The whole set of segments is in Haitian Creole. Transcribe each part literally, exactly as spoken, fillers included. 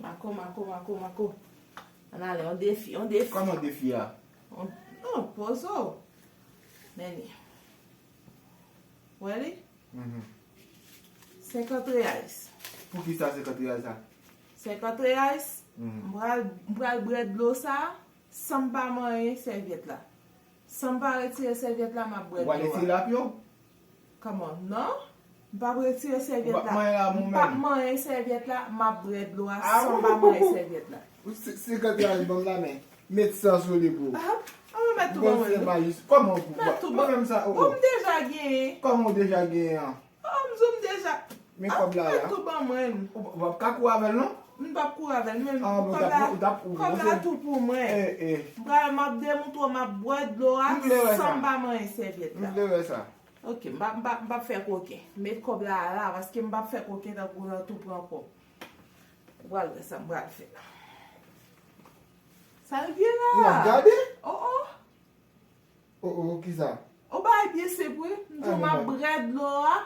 Mako, mako, mako, mako. Ann ale, yon defi, yon defi. Kòman defi a? On, non, poze w. Men li. Wè li? Mhm. Senkant reais. Pou ki sa senkant reais sa? Senkant reais. Mhm. M pral, m pral bwè dlo sa, san m pa manyen sèvyèt la. San m pa retire sèvyèt la, m ap bwè dlo a. Ou pral retire l ap yo? Kòman? Non. M p ap retire sèvyèt la. Ou p ap manyen l ap ou menm? M p ap manyen sèvyèt la, m ap bwè dlo a san m pa manyen sèvyèt la. Ou se, se gad la, ban m la men. Met san sou li pou ou. Ah, ah, mwen mèt tou ban mwen. Kòman ou pou mwen menm sa? Oh, oh. Bon, m deja genyen. Kòman ou deja genyen an? Oh, m di w m deja. Men kòb la la. Mèt tou ban mwen. Ou p ap ka kouri avè l non? M p ap kouri avè l, men kòb la, kòb la tou pou mwen. Eh, eh. M pral, m ap demontre w, m ap bwè dlo a san m pa manyen sèvyèt la. M vle wè sa. Ok, m p ap, m p ap, m p ap fè koken. Met kòb la la, paske m p ap fè koken tankou nan tou pran kòb. Ou pral wè sa m pral fè. Sa l gen la? M ap gade. Oh, oh. Oh, oh, kisa? Ou bay byen senp wi. M di w m ap bwè dlo a.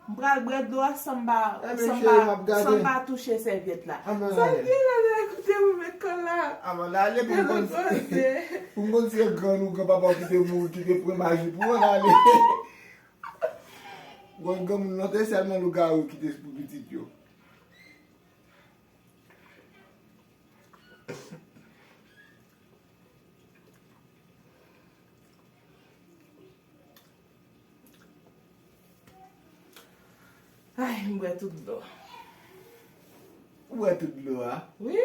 M pral bwè dlo a san m pa, san m pa, san m pa touche sèvyèt la. Sa l gen la, la, koute pou met kòb la. Ann ale pou m konn si, pou m konn si e grann ou granpapa w ki te mouri, ki te pran maji pou w, ann ale. Granmoun nan te sèlman lougawou ki te pou pitit yo. Ay, m bwè tout dlo. Ou bwè tout dlo a? Wi.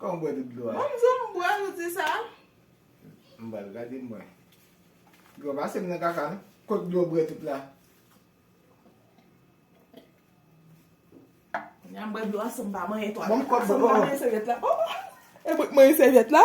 Kòman w bwè tout dlo a? Bon, m di w m bwè l, ou di sa? M pral gade mwen. Dlo pase m nan kaka, non? Kot dlo bwè tout la? Kounye a m bwè dlo a san m pa manyen twa. Ban m kòb, san m pa manyen sèvyèt la. Oh, oh. E mwen k manyen sèvyèt la?